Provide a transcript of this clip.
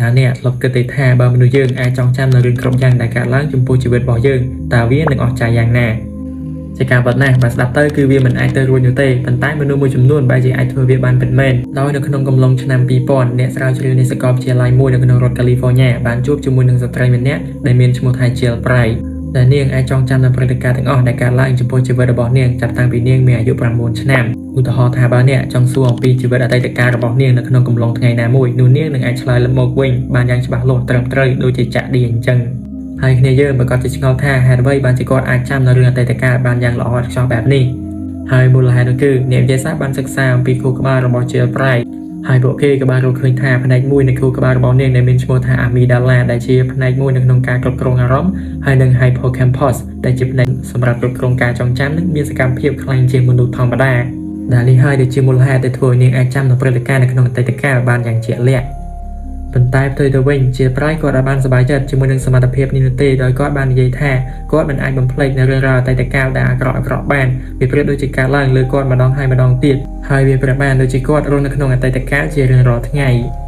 តើអ្នកធ្លាប់គិតទេថាបើមនុស្សយើងអាចចងចាំនៅរឿងគ្រប់យ៉ាងដែលកើតឡើងចំពោះជីវិតរបស់យើងតើវានឹងអស្ចារ្យយ៉ាងណាជាការពិតណាស់បើស្ដាប់ទៅគឺវាមិនអាចទៅរួចនោះទេប៉ុន្តែមនុស្សមួយចំនួនបែរជាអាចធ្វើវាបានពិតមែនដោយនៅក្នុងកំឡុងឆ្នាំ2000អ្នកស្រាវជ្រាវនៃសាកលវិទ្យាល័យមួយនៅក្នុងរដ្ឋ California បានជួបជាមួយនឹងស្ត្រីម្នាក់ដែលមានឈ្មោះថា Jill Price ដែលនាងអាចចងចាំនូវព្រឹត្តិការណ៍ទាំងអស់ដែលកើតឡើងចំពោះជីវិតរបស់នាងចាប់តាំងពីនាងមានអាយុ9ឆ្នាំឧទាហរណ៍ថាបើអ្នកចង់សួរអំពីជីវិតអតីតកាលរបស់នាងនៅក្នុងកំឡុងថ្ងៃណាមួយនោះនាងនឹងអាចឆ្លើយមកវិញបានយ៉ាងច្បាស់លាស់ត្រឹមត្រូវដូចជាចាក់ឌីអញ្ចឹងហើយគ្នាយើងប្រាកដជាឆ្ងល់ថាហេតុអ្វីបានជាគាត់អាចចាំនៅរឿងអតីតកាលបានយ៉ាងល្អឥតខ្ចោះបែបនេះហើយមូលហេតុនោះគឺអ្នកវិទ្យាសាស្ត្របានសិក្សាអំពីខួរក្បាលរបស់ Jill Price ហើយពួកគេក៏បានរកឃើញថាផ្នែកមួយនៃខួរក្បាលរបស់នាងដែលមានឈ្មោះថា Amygdala ដែលជាផ្នែកមួយនៅក្នុងការគ្រប់គ្រងអារម្មណ៍ហើយនិង Hippocampus ដែលជាផ្នែកសម្រាប់គ្រប់គ្រងការចងចាំនឹងមានសកម្មភាពខ្លាំងជាងមនុស្សធម្មតាដែលនេះហើយដែលជាមូលហេតុដែលធ្វើឲ្យនាងអាចចាំនៅព្រឹត្តិការណ៍នៅក្នុងអតីតកាលបានយ៉ាងជាក់លាក់ប៉ុន្តែផ្ទុយទៅវិញជាប្រៃគាត់អាចបានសប្បាយចិត្តជាមួយនឹងសមត្ថភាពនេះនោះទេដោយគាត់បាននិយាយថាគាត់មិនអាចបំភ្លេចនៅរឿងរ៉ាវអតីតកាលដែលអាក្រក់អាក្រក់បានវាប្រៀបដូចជាការឡើងលើគាត់ម្ដងហើយម្ដងទៀតហើយវាប្រៀបបានដូចជាគាត់រស់នៅក្នុងអតីតកាលជារៀងរាល់ថ្ងៃ។